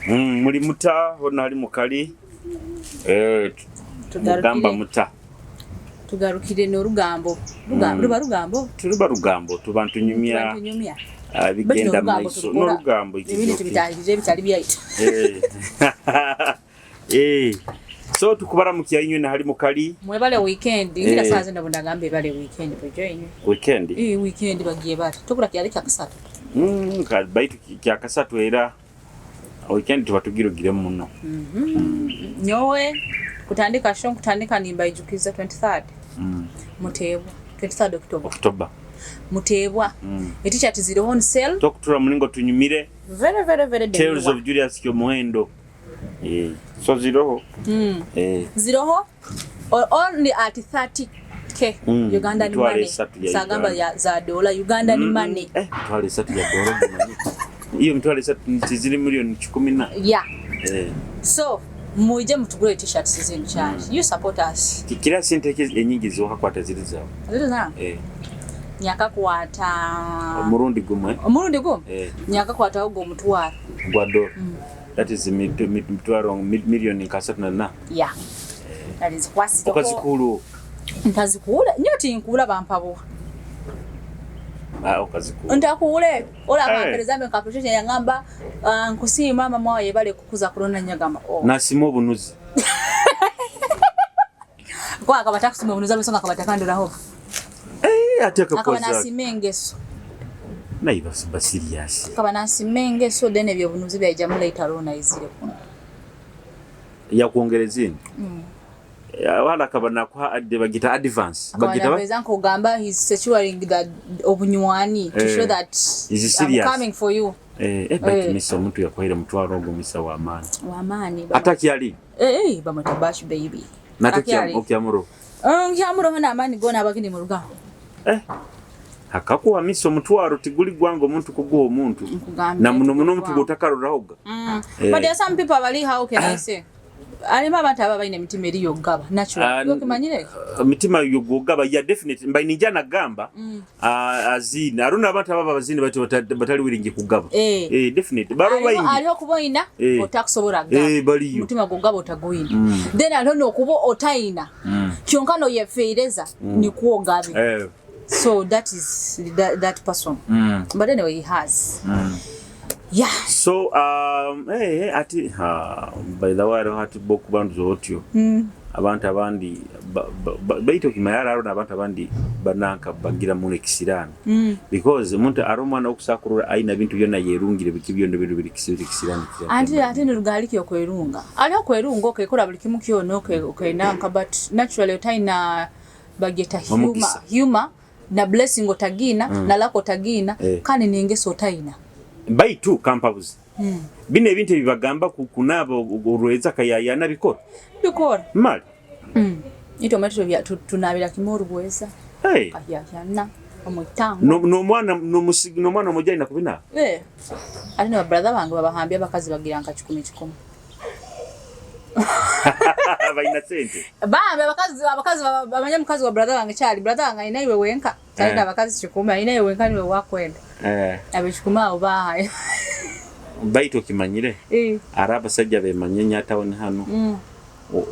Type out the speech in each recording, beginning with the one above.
Muli muta hona ali mukali, eh, mugamba muta. Tugarukire n'orugambo. Ruba rugambo. Turuba rugambo, tuba ntunyumya. Tunyumya. Ah, bigenda maiso n'orugambo. Ibindi tubitahirire ebitali byaitu. Eh. Eh. So tukubaramukia inywe na hali mukali. Mwebale weekend. Ngira saa zino bundagamba ebale weekend bujo inywe. Weekend. Eh, weekend bagiye bati. Tokura kyali kya kasatu. Baitu kya kasatu era weekend tuba tugirugire muno. Nyowe kutandika show, kutandika nimbaijukiza 23rd. Muteebwa 23rd October. October. Muteebwa. T-shirt ziri on sale. Tokutura mulingo tunyumire. Very, very, very. Tales of Julius Kyomuhendo. Eh. So ziroho. Eh. Ziroho only at 30K Ugandan money. Sagamba ya za dola Ugandan money. Eh, mitwalo esatu ya dola. Iyo mitwalo esatu ziri 10,000,000. Yeah. Eh. So muje mutugule T-shirts zinu charge. You support us. Kira sente enyingi ziwakakwata ziri zawe. Ziri zawe? Eh. Nyakakwata omurundi gumwe. Omurundi gumwe? Eh. Nyakakwata ogwo omutwalo. Gwa dola. That is mitwalo 34,000,000. Yeah. Nali nzikwasireko. Okazikulu. Ntazikuula. Nyo tinkuula bampabuwa. Ah, okazikuula. Ntakuule. Ola akampereza mbe nka yangamba, nkusiima mama wawe yebale kukuza kulonda nyagamba. Oh. Nasima obunuzi. Kwa akabata kusima obunuzi abesonga akabata kanduraho. Eh, ate Akaba akakoza. nasima engeso. Naye ba serious. Akaba nasima engeso then ebyo obunuzi byaija mu later on aizire kuno. Yakwongereza ino. Wala akaba nakuha adde bagita advance. Bagita ba Bagita nkugamba he's securing that obunywani to show that Is he I'm serious? coming for you. Eh, eh, baitu misa omuntu yakuhaire mutwaro ogwo misa wa maani. Wa maani. Ataki ali. Eh, eh, bamwita Bash baby. Nate Akyali. okyamuroho. Nkyamuroho n'amaani gona abagini mu rugambo. Eh. Akakuwa misa omutwaro tiguli gwanga omuntu kuguha omuntu. Nkugambye. Na muno muno omuntu gw'otakarorahoga. Eh. But there are some people abali, how can I say? Alimu abantu aba balina emitima eri yogaba natural. Okimanyire? Mitima yogaba ya definite mba ninja nagamba azina aruna abantu ababa bazini bati batali wiringi kugaba. Eh. Eh, definite baro bayingi. Aliho kuboina Eh. otakusobola gaba. Eh, baliyo. Mutima gogaba otagwina. Then aliho nokuba otayina. Kyonka no yefeereza nikwo ogabe. Eh. So that is that person. But anyway he has. Yeah. So hey, ati ha, by the way hati boku bandu otyo. Abantu abandi baito kimayara aro abantu abandi bananka bagira mu ekisirani. Because omuntu ari omwana okusakurura aina bintu byonna yerungire biki byonna bintu biri kisirani. Anti ate nerugaliki okwerunga. Ali okwerunga okekora buli kimu kyonna okenanka but naturally otayina bageta humor, Omukisa. humor na blessing otagina na luck otagina Eh. kandi n'engeso otayina. Baitu kampabuzi. Bino ebintu ebibagamba kunaaba olweza kayayana bikora. Bikora. Mali. Ito mato bya tunabira kimu orubweza. Hey. Kayayana omutango. No no mwana no musigi no mwana omujja alina kubina. Eh. Ate ne brother bange babahambye abakazi bagira nka kikumi kikumi. Balina sente. Bambi abakazi bamanye mukazi wa brother wange kyali brother wange alina iwe wenka. Kyali abakazi kikumi alina iwe wenka niwe wakwenda. Eh. Abekikumi abo bahayo. Baitu okimanyire. Eh. Ari abasajja bemanye nyatawuni hano.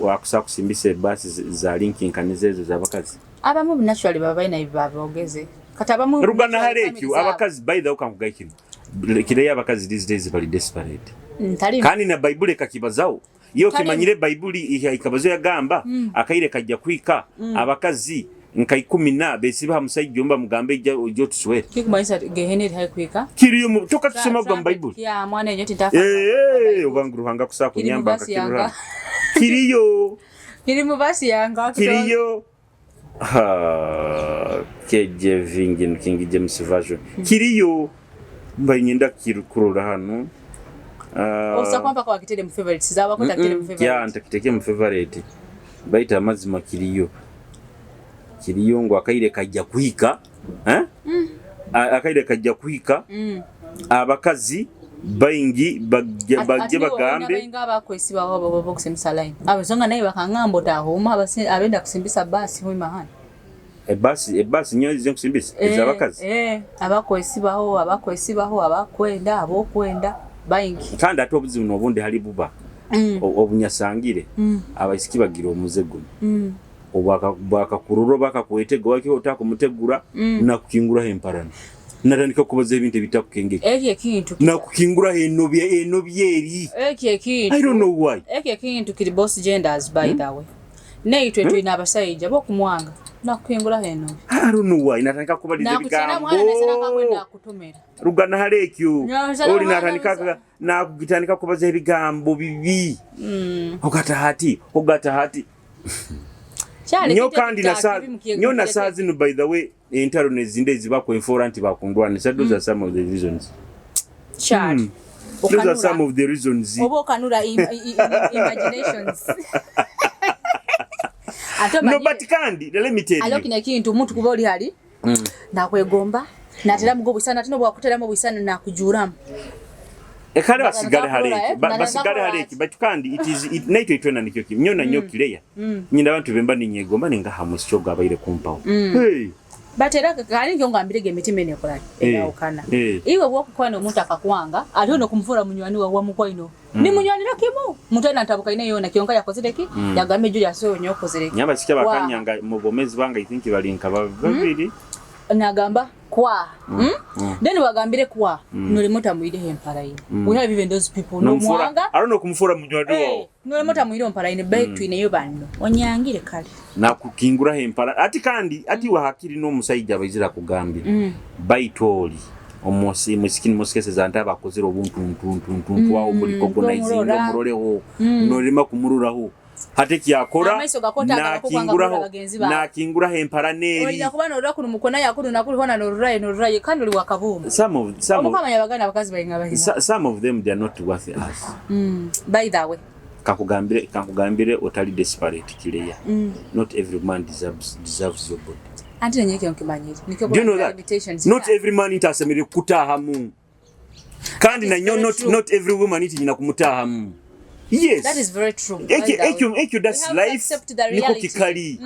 Wakusa kusimbisa ebbaasi za linkinkaniza ezo z'abakazi. Abamu naturally baba balina ebyo babogeze. Kati abamu Rugana naturally hali family ekyo zaabwe. abakazi by the way kankugaye kino. Kireyo abakazi these days bali desperate. Ntali. Kandi na Baibuli ekakibazaho. Iyo Kale. kimanyire Baibuli ikabazo yagamba akaire kajja kwika abakazi nka 10 besiba musajja omba mugambe ijja otuswere. Kikumanyisa gehene eri hakwika. Kiriyo mu toka tusoma gwa mu Baibuli. Ya mwana enyo tintafa. Eh, obangu Ruhanga kusa Kiri mu kunyamba basi yanga. akakirura. Kiriyo. Kiri mu basi yanga. Kiriyo. Ha, KJV ngin King James Version. Kiriyo mba nyenda kurora hano. Osa kwampa kwa kitere mu favorites zaba ko takitere mu Ya favorites. ntakiteke mu favorite. Baita amazima kiriyo. Kiriyo ngo akaire kajja kuhika. Eh? Akaire kajja kuhika. Abakazi baingi bajje bagambe Abainga abakwesibaho abo bo kusimbisa line. Abazonga naye bakangamba otahuma abenda kusimbisa basi huima hano. Ebasi nyo zize nkusimbisa ez'abakazi. Eh, abakwesibaho abakwesibaho abakwenda abokwenda. Baingi. Kandi ate obuzibu n'obundi hali buba obunyasangire abaisiki bagira omuze guno obwakakurura bakakwetega waki otakumutegura nakukinguraho emparana, natandika kubaza ebintu ebitakukengeka. Ekyo ekintu Nakukinguraho enobye enobye eri. Ekyo ekintu I don't know why. Ekyo ekintu kiri both genders, by the way. Neitwe twine abashaija bokumwanga nakukinguraho enobi. I don't know why natandika kubaliza Nakukyena ebigambo. mwana nesana kakwenda kutomera. Rugana hali ekyo. Nyazala Oli mwana natandika nakugitandika kubaza ebigambo bibi. Ogata hati, ogata hati. Kyali Nyo kintu kandi na nyo na saa zino, by the way, entalo nezindi ezibako enfoora nti bakundwanisa, those are some of the reasons. Kyali Those are some of the reasons. Oba okanura imaginations ate No, omanyire. But kandi let me tell Aliho you. kino ekintu omuntu kuba oli hali nakwegomba nateramu obwisana, ate nobwakuteramu obwisana nakujuramu. Ekale basigale Natandika hali kulora, ekyo. Natandika Basigale hali kulora. ekyo, but kandi it is it naitwe itwena nikyo kimu nyo na nyo kileya nyina abantu bemba ninyegomba ningaha musikyo gabaire kumpaho, hey. But era kali nkyo ngambirege emitima eno ekola eyawukana. Iwe bwokukwana omuntu akakwanga, ate ono kumufuura munywani wawe wamukwaino ni munywanira kimu muntu alina ntabuka ine yona kyonka yakozere ki yagambye Julius oyo nyokozere ki. Nyamba sikya Wa. Bakanyanga mu bomezi banga, I think bali nka babiri. Nagamba kwa? Then wagambire kwa nolemo tamwireho empala ine. We have even those people nomwanga. Arona okumufuura munywani wawe. Nolemo tamwireho empala ine, baitu ineyo banno onyangire kale. Nakukinguraho empala ati kandi ati wahakiri n'omusajja abaizira kugambira baitu oli omusi musikini musikeseza nti abakozere obuntuntuntuntuntu awo muri organizing. Omurora. Omuroreho norema kumururaho hati ekyakora Amaiso gakota agakukwanga nakinguraho kurora bagenzi bawe. Nakinguraho empala neeri. Olina kuba norora kuno mukona yakulu nakuli hona noruraye noruraye kandi oli wakabumba. Some of, Omukamanya baganda abakazi bainga bahina. Some of them, they are not worth us. By the way, Kakugambire otali desperate kileya, not every man deserves your body. Anti nenye ekyo nkimanyire. Nikyo Do you know kuba that? limitations. Not every man nti asemerere kukutaahamu. Kandi That is nanyo very not, true. not every woman nti nyina kumutaahamu. Yes. That is very true. By Ekyo the way. ekyo that's We have to life. accept the Niko reality. kikali.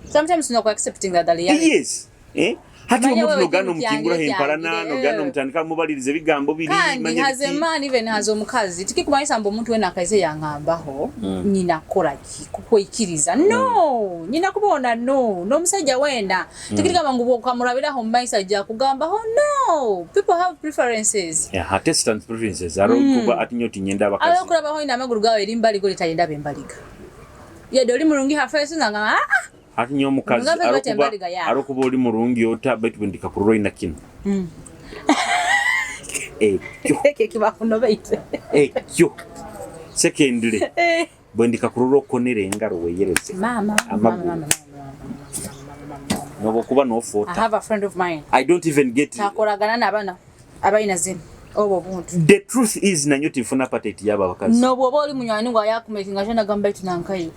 Sometimes tunaku accepting that the reality. Yes. Eh? Hati Manya omuntu wewe nogana kintu omukinguraho kyange empalana kyange, nogana omutandika mubaliriza ebigambo biri Kandi manya has a biki. man, even has omukazi, tikikumanyisa mbu omuntu wena akaize yangambaho nyina kukola ki kukwikiriza no nyina kubona no n'omusajja wena tikirigamba ngu bwokamurabiraho mu maiso ajja kugambaho. No, people have preferences. Yeah, her taste and preferences aro kuba ati nyo tinyenda abakazi. Abakurabaho ina amaguru gawe eri mbaliga olitayenda bembaliga yadde oli mulungi hafeesi nagamba ah, ah. Ati nyo omukazi Mulungi aro bati kuba embaliga ya. aro kuba oli mulungi ota baitu bwendika kurora ina kino. Ekyo Ekyo kibakunobeite. Ekyo. Secondly, bwendika kurora okonera engaro weyereze. Mama. Amaguru. Mama, mama. Nobokuba I nofoota. have a friend of mine. I don't even get Takolagana n'abaana abalina zino obwo obuntu. The truth is nanyo tifuna appetite yaba abakazi. Nobwoba oli munywani gwe ayakumakinga kyo nagamba itu nankaiwe.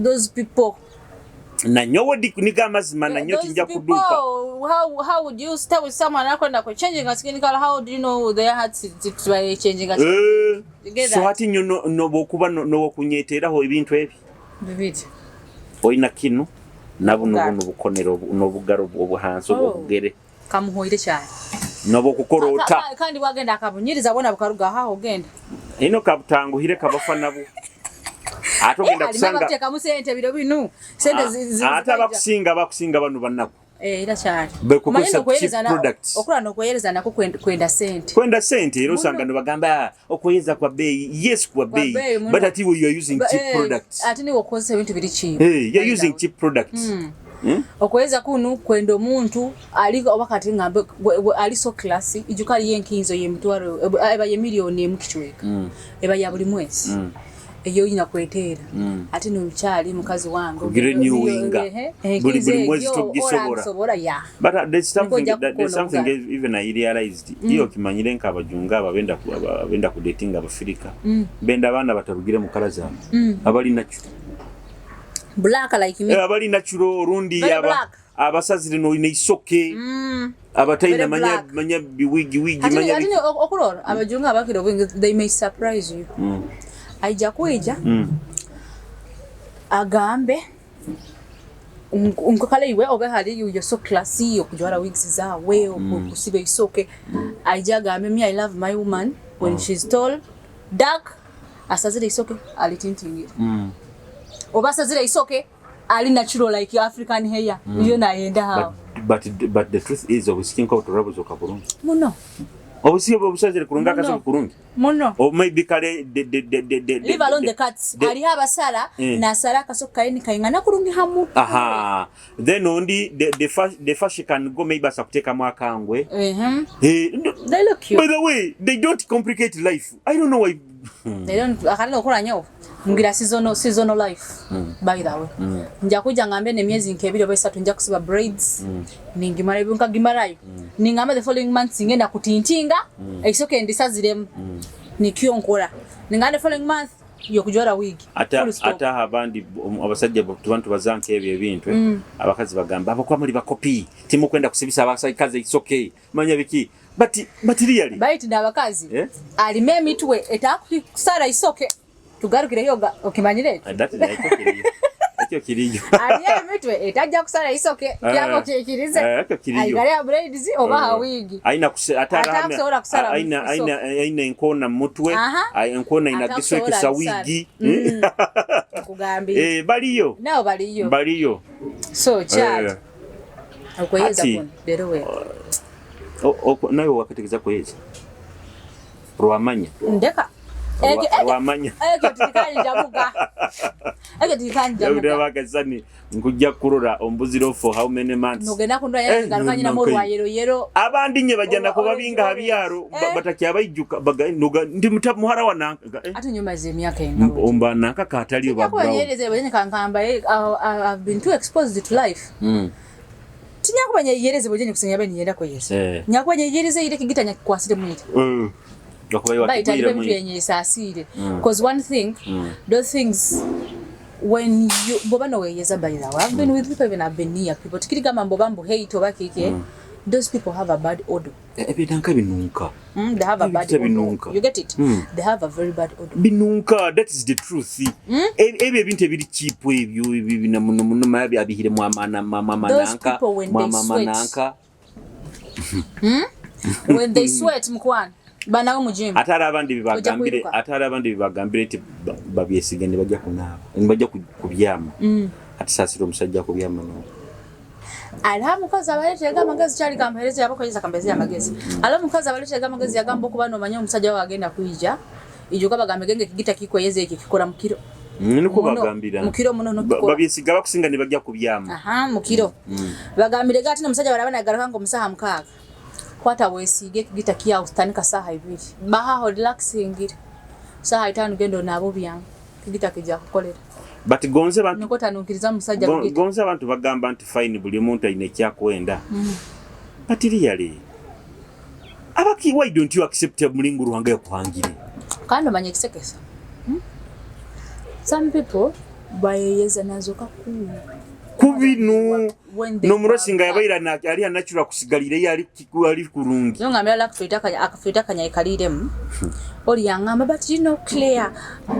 Those people. Nanyowe niga amazima nanyo Those tinja people, kuduka. how would you stay with someone akwenda ku changing a skin color? How do you know their hearts is by changing a skin? You get So that? hati nyo nobokuba nowokunyeteeraho ebintu ebi. Bibiri. Olina kino nabuno Obugaro. buno bukonero n'obugaro obuhansi Oh. obugere Kamuhoire cyane. nobokukora ota. Kandi wagenda akabunyiriza bona bukaruga aho ogenda. Ino kabutanguhire kabafa nabo ate ogenda kusanga Abatekamu sente biro binu. Sente ate abakusinga bano bannaku. Era kyali. Bekukozesa Omanyi n'okuweereza cheap products. Okula n'okwehereza nako kwenda sente. Kwenda sente era osanga nebagamba, "Ah, okweyeza kwa bbeeyi." Yes, kwa bbeeyi bbeeyi, muno. but ate you are using cheap products. Ate niwe okozesa ebintu biri cheap. Hey, you're using cheap products. Okweza kunu kwenda omuntu ali oba kati ngambe ali so classy, ijuka ali yenkinzo yemitwaro eba ye miliyoni emu kicweka eba ya buli mwezi eyo oyina kweteera ate nomukyali mukazi wange Kugirenewinga. Buli mwezi togisobola. Oragisobola ya. But there's something Niko that, there's ojja something kukola. even I realized. Iyo kimanyire nka abajunga ababenda abenda kudatinga abafirika. Benda abaana batarugire mu kala zaabwe. Abali natural. Black like me. Eh, abali natural orundi Very aba black. abasazire no isoke. Abatayina Very manya black. manya biwigi wigi Ate manya ate okulora abajunga abakira obwingi, they may surprise you. Aija kwija agambe nkakale iwe obe hali you're so classy okujwara wigs zawe okusiba isoke, aija agambe, "Me, I love my woman." When she's tall, dark, asazire isoke alitintingire. Oba asazire isoke ali natural like African hair. Iyo nayenda hawo. But the truth is, obusiki nko turabuzuka bulungi. Muno. Obusiki obusazire kurungi akasoka kurungi. Muno. Or maybe kale the Leave alone the cuts. Hariho abasara nasara akasoka kaini kaingana kurungi hamu. Aha. Then only the first she can go, maybe asakutekamu akangwe. They look cute. By the way, they don't complicate life. I don't know why. They don't. Akatenda okukora nyo. Ngira seasonal life. By the way. Nja kuja ngambe ne myezi nkebiri oba esatu nja kusiba braids. Ningimara ebyo nkagimarayo. Ningamba the following months ngenda kutintinga. Eisoke ndisaziremu. Nikyo nkora. Ningamba the following month yokujwara wig. Ata abandi abasajja tubantu bazanka ebyo ebintu, abakazi bagamba abakuba muri bakopi timukwenda kusibisa abasajja isoke manya biki, but really bait ndabakazi alime emitwe etakusara isoke tugarukire yoga okimanyire that is ekyo kiriyo ali emitwe etajja kusara isoke kyako kikirize aigale braids oba ha wig aina atara aina aina aina enkona mutwe enkona inagisweke sa wigi kugambira baliyo nao baliyo baliyo so chat okweyeza kuno lero we nawe wakategeza kweyeza rwamanya ndeka rwamanya ekyo tikanjabuga ekyo tikanjabuga bakazani nkujja kurora ombuziro for how many months nogenda kundwa yanga nyina mu rwayero yero abandi nye bajana ko babinga habyaro batakyabayijuka baga ndi muhara wa nanka ate nyuma ze myaka enga omba nanka kataliyo ba brown yereze bwenye kankamba I've been too exposed to life. Tinyakuba nyereze bwenye kusenya beni yenda ko yesu nyakuba nyereze ile kigita nyakwasire mwite gakuba wa yenye sasire because one thing those things when you boba no weyeza by the way I've been with people, even I've been near people tikirigamba mboba mbu hate oba kike those people have a bad odor. Ebinanka binunka. They have a bad odor. You get it? They have a very bad odor. Binunka, that is the truth. Ebyo ebintu ebiri cheap ebyo bina muno muno mabi abihire mu amana mama mananka mama mananka. When they sweat mkwan banawo mu gym. Atara abandi bibagambire ati babyesiga ne bajja kunaaba. Ne bajja kubyama. Ati sasira omusajja kubyama no. Ala mukazi abaletega amagezi kyali kampereza yabakozesa kampereza amagezi. Ala mukazi abaletega amagezi yagamba okuba nomanya omusajja wawe agenda kuyija. Ijuka bagambe genge kigita kikweyeze eki kikora mukiro. Niko bagambira. Mukiro muno no kikora. Babyesiga bakusinga ne bajja kubyama. Aha mukiro. Bagambire gati n'omusajja barabana garuka ngo musaha mukaaga. Kwata wesige kigita kiya utanika saha ibiri. Baha relaxing. Saha itano gendo nabo byangu. Kigita kijja kukolera. But gonze bantu nokota nunkiriza musajja kugita. Gonze abantu bagamba nti fine buli muntu ayina ekyakwenda. But really abaki why don't you accept mulingu ruhanga yakuhangire? Kandi omanye kisekesa. Some people bayeyeza nazo kakulu. Kubinu no murosinga yabaira na ali natural kusigalire yali ali kurungi. Yo ngamira la akafrita kanya ikaliremu. Oli yangamba but you know clear.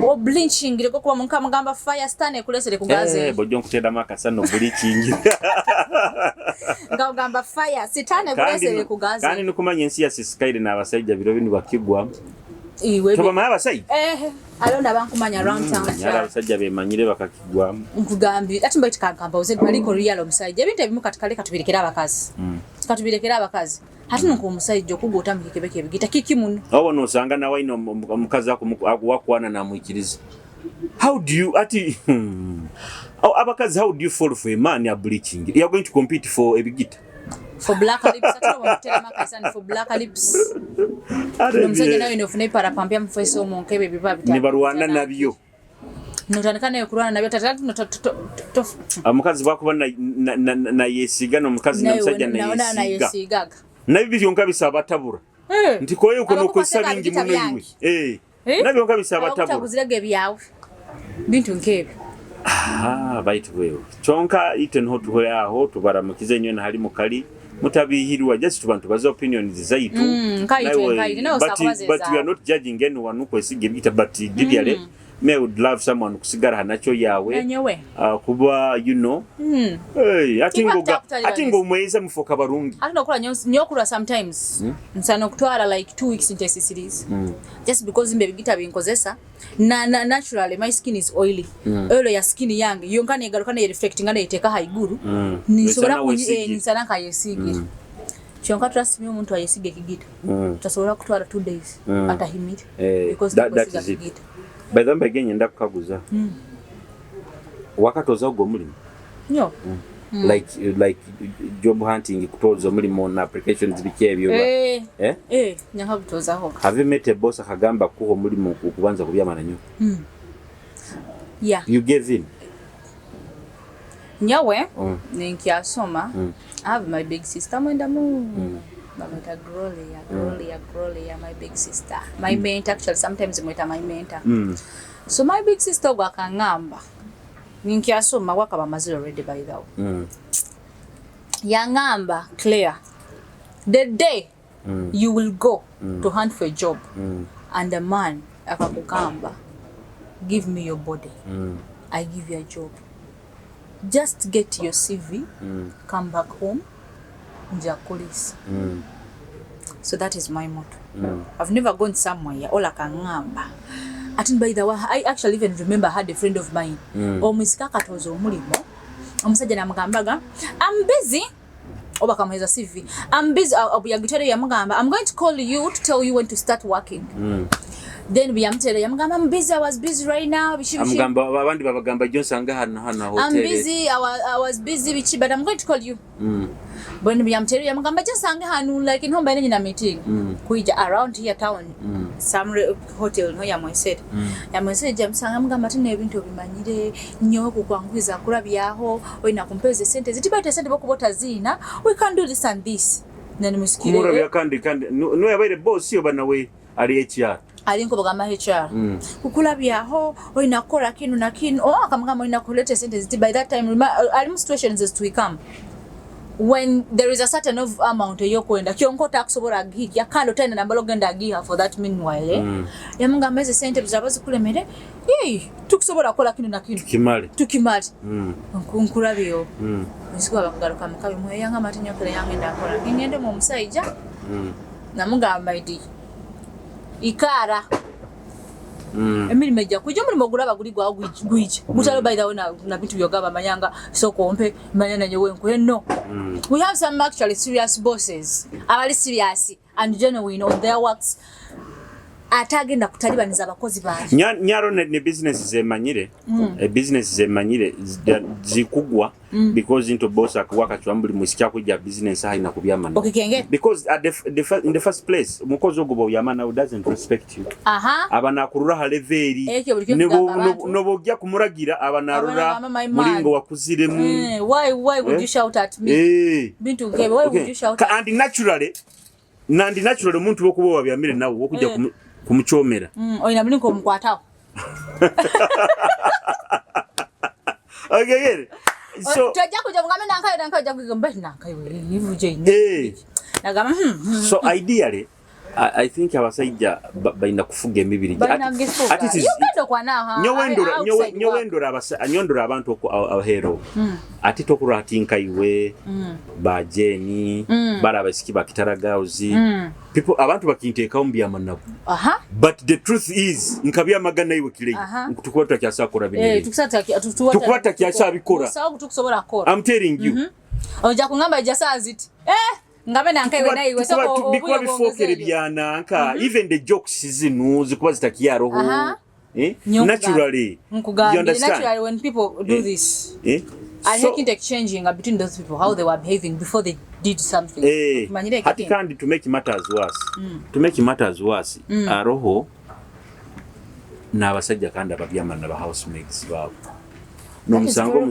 O bleaching reko kuba munka mugamba fire stand kulesere kugaze. Bojo nkutenda makasa no bleaching. Nga ugamba fire sitane kulesere kugaze. Kandi nukumanya ensi ya sisikaire na abasajja biro binu bakigwa. Iwe. Toba maya abasajja? Alonda bankumanya around town. Nyara abasajja bemanyire bakakigwa. Nkugambye ati mbaiti kankamba uze baliko real omusajja ebintu ebimu katikale katubirekera abakazi. Katubirekera abakazi. Hati nuko omusajja okugota mu kikebeke ebigita kiki muno. Awo no osanga nawe ino omukazi akuwakwana namwikiriza. How do you ati abakazi how do you fall for a man ya bleaching? You are going to compete for ebigita. For black lips ati omutera makasani for black lips. Omusajja nawe ino ofune parapampia mufeso omunkebe biba bitano. Ne barwana nabyo. Notandika nayo kulwana nabyo tatatu no omukazi bwakuba na yesiga no mukazi na musajja na yesiga. Nabyo byonka bisaba tabura. Nti koye uko nokozesa bingi muno iwe. Nabyo byonka bisaba tabura. Abakutaguzirege byawe. Bintu nkebyo. Baitu wewe. Chonka ite nho tuhoya aho tubaramukize nywe na hali mukali mutabihirwa just tubantu baza opinions zaitu. But we are not judging anyone uko esiga bita but didiyale. Me, I would love someone kusigara hanakyo yawe. Nanyowe. Kuba hey, ati Kiba ngoga kitakutalibaniza. Ati ngo mweza mufoka barungi. Ate nokula nyokula sometimes nsana okutwala like 2 weeks ntesisiriza just because mbe ebigita binkozesa na naturally my skin is oily. Oil ya skin yange yonka negaruka ne reflecting nga neteeka haiguru. Nisobola Wesana wesigire. Nisana nkayesigira. Kyonka trust me, omuntu ayesiga ekigita tasobola kutwala 2 days atahimire because That takwesiga is it. kigita. By the way, mbege nyenda kukaguza. Wakatoza ogwo omulimu? Nyo. Like job hunting, kutoza omulimu na applications, biki ebyo ba? Eh. Eh? Eh, nyakabutozaho. Have you met a boss akagamba kuha omulimu okubanza kubyamana nyo? Yeah. You gave in? Nyawe ninkyasoma, I have my big sister mwendamu bamwita Gloria, Gloria, Gloria, my big sister, my mentor. Actually, sometimes mwita my mentor. So my big sister ogwo akaŋŋamba ninkyasoma, wakaba amazire already, by the way. Yaŋŋamba, "Claire, the day you will go to hunt for a job and a man akakugamba, 'Give me your body, I give you a job,' just get your CV, come back home, nja kukulisa." So that is my motto. I've never gone somewhere ola kaŋŋamba. Ati by the way, I actually even remember I had a friend of mine, omwisika akatooza omulimu, omusajja namugambaga, "I'm busy," oba kamuheza CV, "I'm busy." Yagitwere yamugamba, "I'm going to call you to tell you when to start working." Then byamuteera yamugamba, "I'm busy, I was busy right now," biki biki. Amugamba abandi babagamba jjo nsanga hano hano "I'm hotel. busy, I was busy," biki, "but I'm going to call you." Bwe byamuteera yamugamba, "Just sange hanu like nhomba ine nyina meeting." Kuija around here town, some hotel no yamwesere. Yamwesere jamusanga mugamba ati n'ebintu obimanyire nyowe kukwanguhiza kurabyaho olina kumpeza sente zitibaite sente bokuba otaziina, we can do this and this. Then musikire. Kumurabya kandi no yabaire boss oba nawe ari HR? Ali nko bagamba HR. Kukulabyaho olina kukola kinu na kinu. Oh, akamugamba olina kuleta sente ziti by that time. Ali mu situations ezitwikamu when there is a certain of amount eyokwenda kyonka otakusobola agihikya kandi otalina nambala ogenda agiha for that meanwhile, eh? Yamugamba ezo sente zaba zikulemere, yei tukusobola kukola kinu na kinu. Kimale. Tukimale. Nkulabyeyo nsikuba bakagaruka mukabi mweyangamba ati nyokere yange ndakola ngendemu omusajja. Namugamba nti ikaara. Emirimu ejja kujja, omulimu ogulaba guli gwawo gwija gutalo. By the way, na bintu byogamba manyanga sooka ompe manya nanyowe nkuhe. No, we have some actually serious bosses abali serious and genuine on their works, ate agenda kutalibaniza abakozi bange. Nyaro ne business zemanyire. Business zemanyire zikugwa because into boss akuwa kachwa buli musiki akujja business haina kubyamana. Okikenge. Because at the, in the first place umukozi ogwo bw'obyamana doesn't respect you. Aba nakurura ha level. Ekyo buli kimu kugamba abantu. Nobojja kumuragira aba narura Abana my man. mulingo wakuziremu. Why would Eh? you shout at me? Eh. Bintu nkebe, why would you shout at And naturally omuntu wokuba wabyamire nawe wokujja kumukyomera. Olina mulingo omukwatawo. Okay, so tojja kujja mugambe nankayo nankayo ojja kugamba nankayo ivuje. Nagamba So ideally I think abasajja balina kufuga emibiri Balina gifuga. Ati it is- Uganda okwanaha nyowe ndora nyondora abantu ahero ate tokurwa ati nkaiwe ba Jeni bari abasiki ba Kitara Girls people, abantu bakinteekawo mu byama nabo. But the truth is nkabyamagana iwe Kireyi, tukuba tutakyasakora bino ebintu. Tukuba takyasabikora. Tukusobola kukola. I'm telling you. Ojja kungamba ejja saa ziti, eh, ngambe nankaiwe naiwe. Bikuba bifookere byananka, even the jokes zino zikuba zitakyaroho. Eh? Naturally. You Nkugambye, understand? naturally when people do Eh. this, Eh? I So- think exchanging between those people, how they were behaving before they did something. Eh, Manyire hati ekiti. kandi to make matters worse, aroho n'abasajja kandi ababyama naba housemates baabwe n'omusanga very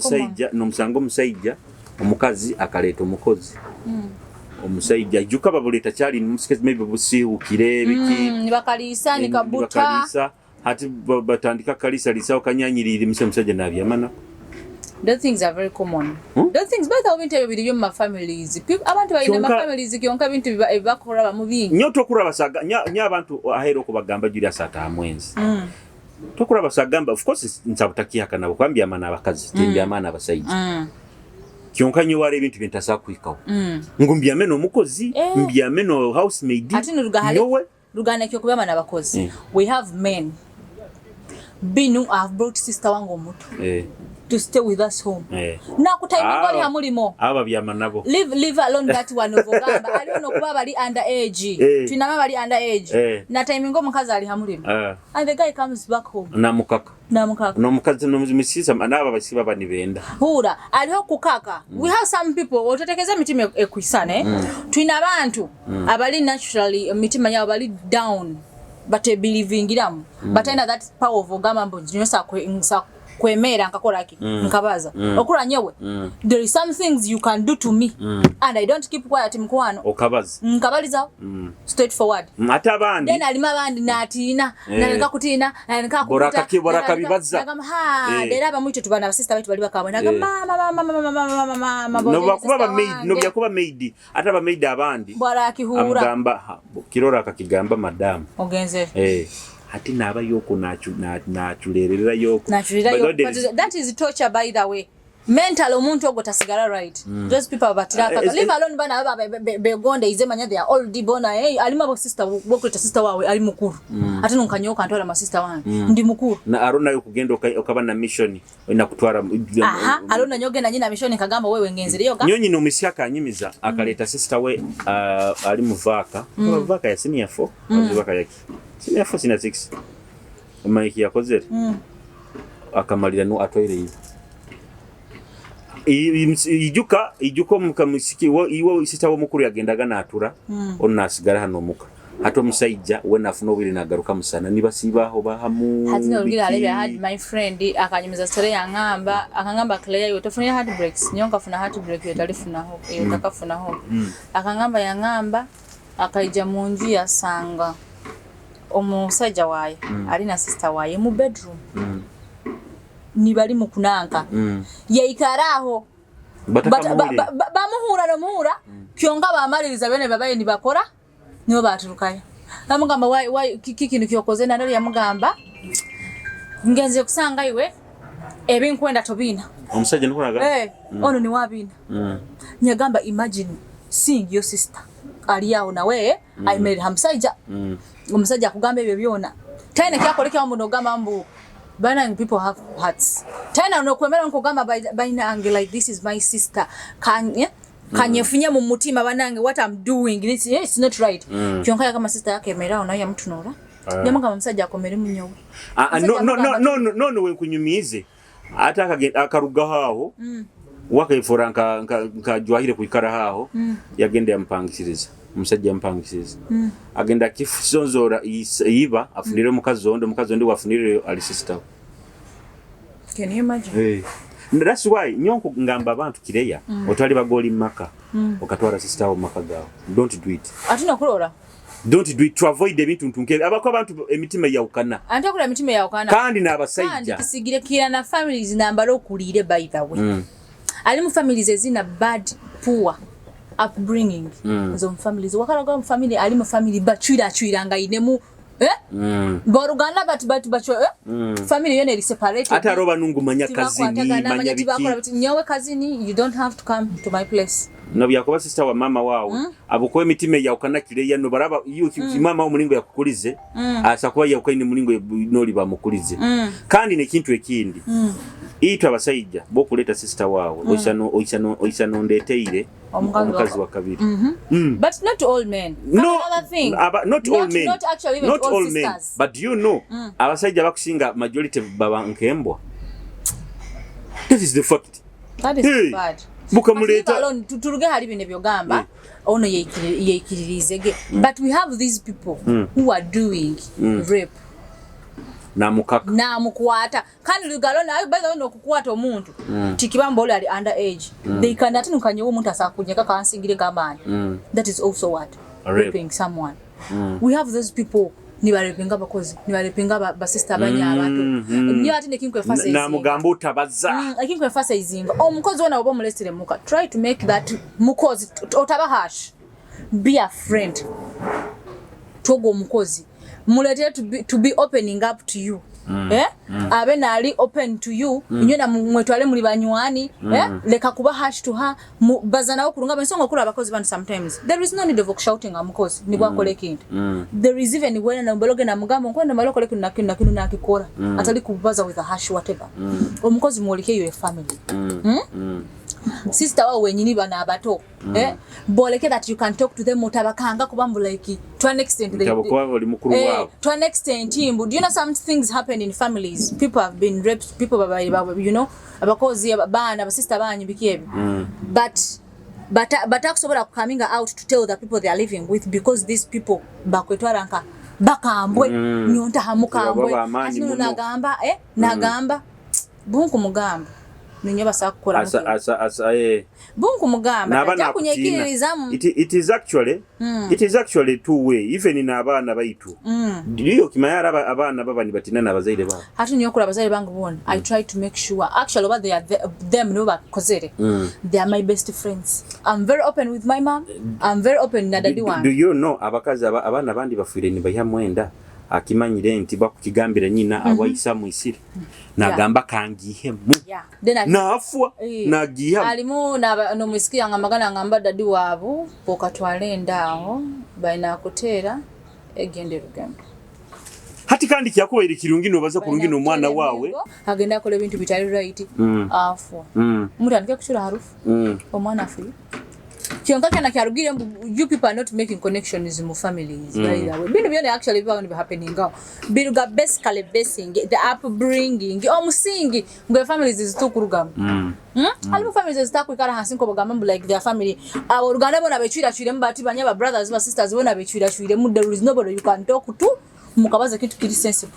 omusajja omukazi akaleeta omukozi omusajja jjuka babuleeta kyali maybe busiiwukire biki. Nibakaliisa nikabuta. Nibakaliisa, hati batandika kaliisaliisawo kanyanyirire mise omusajja n'abyamana. Those things are very common. Those things, by the way, bintu ebyo biri mu ma families. Abantu balina ma families kyonka bintu ebibakola bamu bingi. Nnyo tokuraba saga nya abantu aheera okubagamba Julius Atamwenzi. Tokuraba sagamba, of course nsaba butakihakana kuba mbyama n'abakazi, timbyama n'abasaija. Kyonka nyowe hariho ebintu bintasobola kuhikaho. Ngu mbyame n'omukozi, mbyame no housemaid, Ati niruga hali nyowe ruganda ekyokubyama n'abakozi. We have men binu, I have brought sister wange omuto to stay with us home. Nakutaiminga oli ha mulimo. Abo babyama nabo. Leave alone that one of ogamba aliho nokuba bali under age. Twinama bali under age. Nataiminga omukazi ali ha mulimo. And the guy comes back home. Namukaka. Namukaka. N'omukazi n'omusisa n'abo abasisi baba nibenda. Hura, aliho kukaka. We have some people otetekeza emitima ekwisane. Twina abantu abali naturally emitima yabo bali down, batebelievingiramu. Batalina that power of ogamba mbu nyosa nsa kwemera nkakola ki, nkabaza okura nyewe. There is some things you can do to me and I don't keep quiet, mukwano. Okabaza. Nkabaliza straight forward. Ate abandi Then alima abandi natiina, naleka kutiina, naleka kukuta. Borakabibaza. Nagamba ha era abamu itwe tubana abasista baitu bali bakabwe, nagamba mama, mama, mama, mama, mama, mama. Nobakuba ba maid, nobyakuba maid, ate aba maid abandi bwarakihura. Amugamba kirora akakigamba madamu. Ogenze. Ate naaba yoko naculerera yoko. Nachulira By yo. the way, But that is torture, by the way. Mental omuntu ogwo tasigala right. Those people batiraka. Leave alone bana aba begonda ize manya they are old bona, alima bo sister bokuleta sister wawe ali mukuru. Ate nonkanyoka ntwala ma sister wange. Ndi mukuru. Na arona yo kugenda okaba na mission olina kutwara Aha, alona nyogenda nyina mission kagamba wewe ngenzere yoga. Nyonyi no misi akanyimiza akaleta sister we ali muvaka. Vaka ya senior 4, vaka yaki. Senior 4, senior 6. Mike yakozere. Akamalira no atwaire ibo. Ijuka omukamusiki iwe sister wo mukuru yagendaga natura, ono nasigara hano omuka. Hati omusajja we nafuna obwire nagaruka musana nibasibaho bahamu. Hati norugira Biki. alebya I had my friend akanyumiza story yangamba, akangamba, "Claire, iwe tofunira heartbreaks, nyo nkafuna heartbreak yo talifunaho eyo takafunaho." Akangamba yangamba akaija mu nju yasanga omusajja waye ali na sister waye mu bedroom, nibali mu kunanka, yaikara aho. Batakamuhurira. Bamuhura nomuhura kyonka bamaliriza bene babaye nibakora nibo baturukayo. Bamugamba, Why kiki kino kyokoze?" Nandali yamugamba, "Ngenze kusanga iwe ebinkwenda tobina." Omusajja nikoraga. Ono ni wabina. Nyagamba, "Imagine seeing your sister ali awo nawe ayimerera hamusajja, omusajja akugamba ebyo byona, talina kyakolekyawo mbu nogamba mbu banange." People have hearts. Talina nokwemera nkugamba, "Bainange, like, this is my sister, kanyefunye mu mutima, banange, what I'm doing, it's not right." Kyonka yagamba sister yakemerawo naye yamutunula, yamugamba omusajja akomere munyowe. Ah, ah, no, Omusajja no, no, amugamba no, no, no, no, wenkunyumize ate akarugaho aho, wakaifura nka jwahire kuikara aho, yagenda yamupangisiriza, omusajja yamupangisiriza, agenda akisonzora iba afunire omukazi ondi, omukazi ondi wafunire ali sister we. Can you imagine? Hey. That's why nyo ngamba abantu, kireya otwali bagoli maka, okatwara sister wo maka gawe, don't do it. Ate nokulora. Don't do it, to avoid ebintu ntunke abako abantu emitima yawukana. Ate okulora emitima yawukana. Kandi Kandi n'abasajja kisigire kira na families nambala okuliire, by the way. Ali mu families ezina bad, poor upbringing. Zo mu families wakalaga mu family ali mu family bachwira nga inemu, Boruganda but family yone eri separated. Ate aro banungu manya kazini Tibakwatagana, manya manya tibakora biki. Biti nyowe kazini, you don't have to come to my place. No byakuba sister wa mama wawe, abo emitima yawukana kireya no baraba iyo mama wo mulingo yakukulize, asa kuba yawukaine mulingo noli bamukulize. Kandi nekintu ekindi, itwe abasajja bokuleta sister wawe, oisano ndeteire Omukazi omukazi wa kabiri. But not all men. No, Another thing. Not all men. Not actually even Not all all men. sisters. But do you know, abasajja bakusinga majority baba nkembwa. That is the fact. That is Hey, bad. bukamuleta. But leave alone, turuge hali bino byogamba ono yeikiririzege, but we have these people who are doing rape. Namukaka. Namukwata kandi lugalo naye, by the way, nokukwata omuntu tikibamba oli ali under age, they can ate nukanyewo omuntu asakunyeka kansingire gamaani. That is also what? Rape. Raping someone. We have those people nibarepinga abakozi, nibarepinga basista banya abantu niyo ate nekinkwefasa. Namugamba otabaza. Ekinkwemphasizinga, omukozi wona oba omulesere muka, try to make that mukozi otaba harsh, be a friend. Toga omukozi. Muletere to be opening up to you. Eh? Abe nali open to you. Inywe na mwetwale muri banywani. Eh? Leka kuba harsh to her. Baza nawe kurunga ensonga okura abakozi banu. Sometimes there is no need of shouting amukozi nibwakola ekintu. There is even when nambaloge namugamba nkwenda mala okole kino nakino nakino nakikora, atali kubaza with a harsh whatever. Omukozi mwoleke your family. Sister wawe wenyini bana abato, eh? Boleke that you can talk to them, otabakanga kuba mbu like to an extent they, Ntabo kuba oli mukuru waabwe. To an extent mbu, do you know some things happen in families? People have been raped, people baba, abakozi, abaana, abasista banyu, biki ebyo, but batakusobola coming out to tell the people they are living with because these people bakwetwala nka bakambwe. Nyonta hamukambwe. Baba amaanyi Ati nono muno. Nagamba, nagamba bunku mugamba ninyo basa kukola. Asa asa asa eh. Bunku mugamba N'abaana tajja akutiina. kunyekiririzamu. It is actually two way, even in abaana baitu. Ndiyo kimaya abaana baba nibatina n'abazaire baabo. Hati niyo okula abazaire bange bona, I try to make sure actually oba they are them nibo bakozere, they are my best friends. I'm very open with my mom, I'm very open na daddy Do wange. you know abakazi abaana bandi bafiire nibayiha mwenda akimanyire nti bakukigambira nyina awaisa mwisire nagamba kangihemu. Yeah. Then Naafwa. Eh. Nagihamu. Alimu nomwisiki yange amagana ngamba daddy waabo bwokatwala enda aho balina kuteera egenda erugendo. Hati kandi kyakubaire kirungi nobaza kurungi n'omwana waawe. Agenda akola ebintu bitali right, afwa. Mutandike kucura harufu. Omwana afuye kyonka kyona kyarugire mbu you people are not making connections mu families. By the way, bino byona actually biba ni happening awo biruga basically basing the upbringing, omusingi ngwe families zitukurugamu. Alimu families ezitakwikara hansi nko bagamba mbu like their family, abo oluganda bona becwiracwiremu bati banya ba brothers ba sisters bona becwiracwiremu. There is nobody you can talk to mukabaza kintu kiri sensible.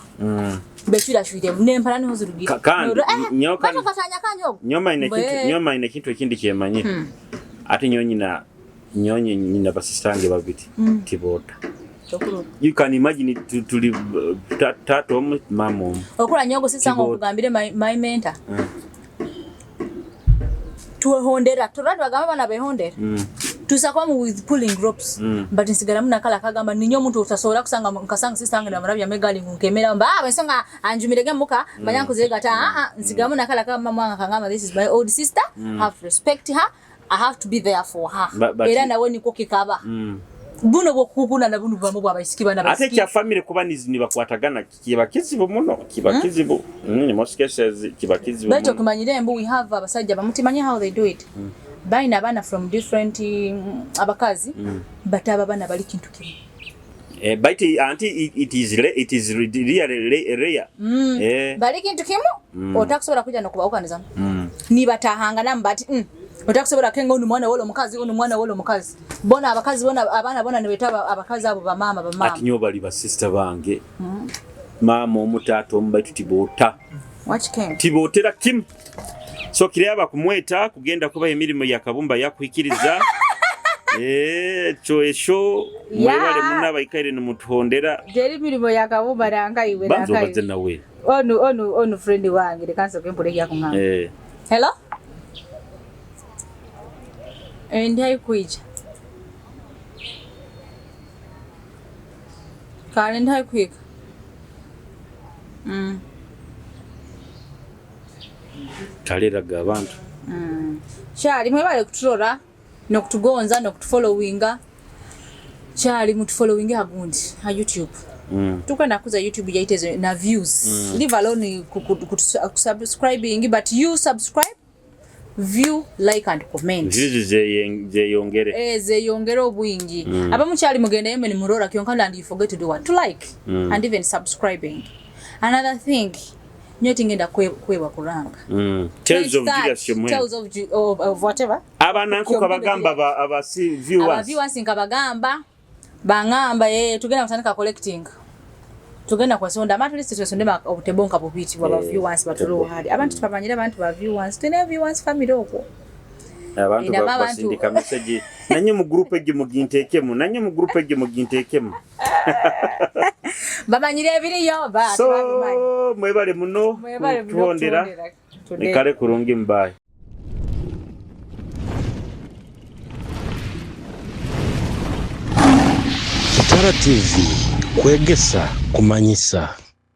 Becwiracwiremu nempala niho zirugira. Kandi, Katanya kanyogo. Nyoma ine kintu, nyoma ine kintu ekindi kyemanye ate nyo nyina nyonye nyina basistange babiri tiboota. You can imagine tuli taata omu maama omu. Okula nyogo sisanga. Tiboota. Okugambire my mentor twehondera torati bagamba bana behondera. Tusakuba with pulling ropes, but nsigalamu nakala kagamba ninyo omuntu otasobola kusanga nkasanga sister wange namurabya megali nkemera mba ah ensonga anjumirege muka manya nkuzegata. Ah ah, nsigalamu nakala kagamba mwanga kangamba this is my old sister, have respect her, I have to be there for her. Era nawe niko kikaba. Buno bwokukuna buno bubamu bwabaisiki bana Ate baisiki. ekya family kuba nibakwatagana kiba kizibu muno, kiba kizibu. In most cases kiba kizibu Baitu muno. okimanyire mbu we have abasajja bamutimanye how they do it. Balina abaana from different abakazi, but abo abaana bali kintu kimu. Eh, but anti it is really rare. Eh, Bali kintu kimu, otakusobola kujja nokubawukanizamu nibatahanganamu bati otakusobola kenga ono mwana wolo omukazi, ono mwana wolo omukazi, bona abakazi bona abaana bona nibeta abakazi abo bamaama bamaama. Ati nyo bali basista bange. Maama omu taata omu baitu tiboota. Wakikenga. Tibootera kimu. So kiraba kumweta kugenda kuba emirimu ya kabumba yakuhikiriza. Eh, ekyo esho mwebale muna abaikaire nimutuhondera. Jeri mirimo yakabumba nankaiwe. Banza obaze nawe. Onu onu onu friend wange leka nsooke mpule ekyakuŋŋamba. Eh, Hello? Eh, ndi haikuija. Kale ndi haikuika. Kaleraga abantu. Kyali mwebale kuturora nokutugonza nokutufollowinga. Kyali mutufollowinge hagundi ha YouTube. Tukwenda kuza YouTube yaitezo na views. Leave alone ku subscribing, but you subscribe, view, like and comment. Views zeyongere. Eh, zeyongere obwingi. Abamu kyali mugenda yemwe nimurora kyonka and you forget to do what? To like and even subscribing. Another thing, nyo tingenda kwebwa kuranga. Tales of Like that, Julius Kyomwene. Tales of whatever. Abanankuka bagamba aba si viewers. Aba viewers nkabagamba bangamba tugenda kutandika collecting, tugenda kwesonda abantu list, twesonde obutebo nka bubiti bwa Eh, viewers batulo hali abantu tubamanyire abantu ba viewers, tulina viewers family okwo. Abantu Ina abantu- basindika message nanye mu group egyo muginteekemu, nanye mu group egyo muginteekemu. Bamanyire ebiriyo ba So tebabimanyi. mwebale muno Mwebale muno kutuhondera. kutondera. Today. Nikale kurungi mbaye. Kitara TV. Kwegesa kumanyisa.